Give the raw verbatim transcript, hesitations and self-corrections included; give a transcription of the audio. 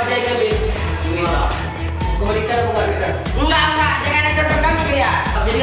Saya ambil. Ini. Kembalikan bukan kita. Enggak, enggak. Jangan ada kami ya. Jadi